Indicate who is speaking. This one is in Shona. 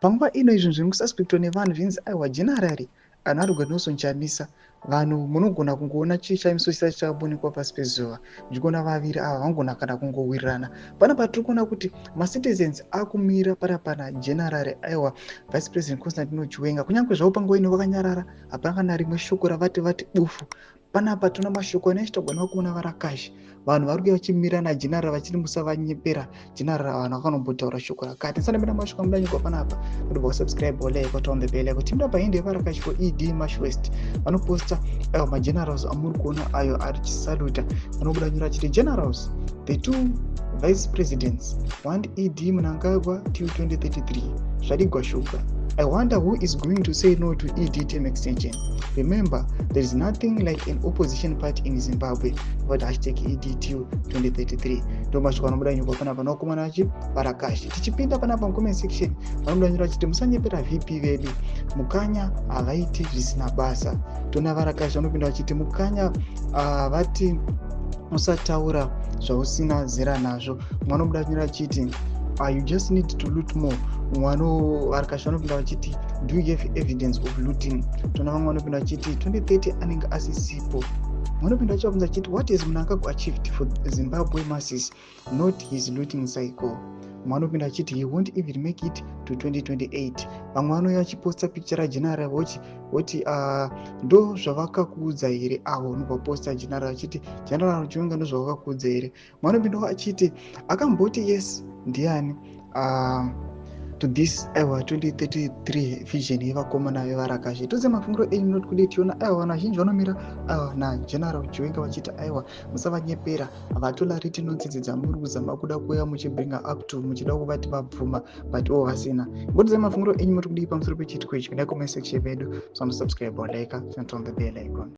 Speaker 1: Panguva ino izvo zviri kususpectwa nevanhu zvinzi, aiwa, generally anhu Nelson Chamisa, vanhu munogona kungoona chishamiso chisati chaonekwa pasi pezuva, muchikuona vaviri ava vangona kana kungowirirana. Panapa tiri kuona kuti macitizens akumira panapa nageneral, aiwa, Vice President Constantino Chiwenga. Kunyange zvavo panguva ino vakanyarara, hapana kana rimwe shoko ravati vati bufu. Panapa tinoona mashoko anochitogwa nevakomana varakashi. Vanhu vari kuuya vachimira nageneral vachiti musavanyepera general, vanhu vakanombotaura shoko rakati. Ndisanapinda mashoko amudanyigwa panapa, kuti wasubscribe, like, turn on the bell icon. Timida pahandle yevarakashi for ED Mash West vanoposta, aiwa, magenerals amuri kuona ayo ari chisaluta. Vanobuda nyora achiti, "Generals, the two vice presidents want ED Mnangagwa till 2033. Zvadigwa shuga. I wonder who is going to say no to ED term extension. Remember, there is nothing like an opposition party in Zimbabwe." But #ED till 2033. Ndo mashoko anobuda nyika panapa navakomana vachi varakashi. Tichipinda panapa mucomment section, vanobuda nyora vachiti, "Musanyepera VP vedu Mukanya, havaiti zvisina basa." Tona varakashi vanopinda vachiti, "Mukanya, vati usataura zvausina zera nazvo." Mumwe anobuda nyora achiti, "You just need to loot more." Mumwe varakashi vanopinda vachiti, "Do you have evidence of looting?" Tona vamwe vanopinda vachiti, "2030 anenge asisipo." Vanopinda vachivabvunza vachiti, "What is Mnangagwa achieved for Zimbabwe masses, not his looting cycle?" Mumwe anopinda achiti, "He won't even make it to 2028." Vamwe vanouya vachiposta picture rageneral voti voti, "Ndo zvavakakuudza here avo?" Unobva posta general achiti, "General Chiwenga, ndo zvavakakuudza here?" Mumwe anopindawo achiti, "Akamboti yes ndiani to this, aiwa, 2033 vision yevakomana vevarakashi?" Tose mafungiro enyu munoti kudii? Tiona, aiwa, vanhu vazhinji vanomira, aiwa, nageneral Chiwenga vachiti, aiwa, musavanyepera, havatolerate nonsense dzamuri kuzama kuda kuuya muchibringa up to muchida kuvati vabvuma, but ivo vasina. Mbotidzai mafungiro enyu, muri kudii pamusoro pechiitiko ichi? Kudai comment section yedu, so subscribe, like and on the bell icon.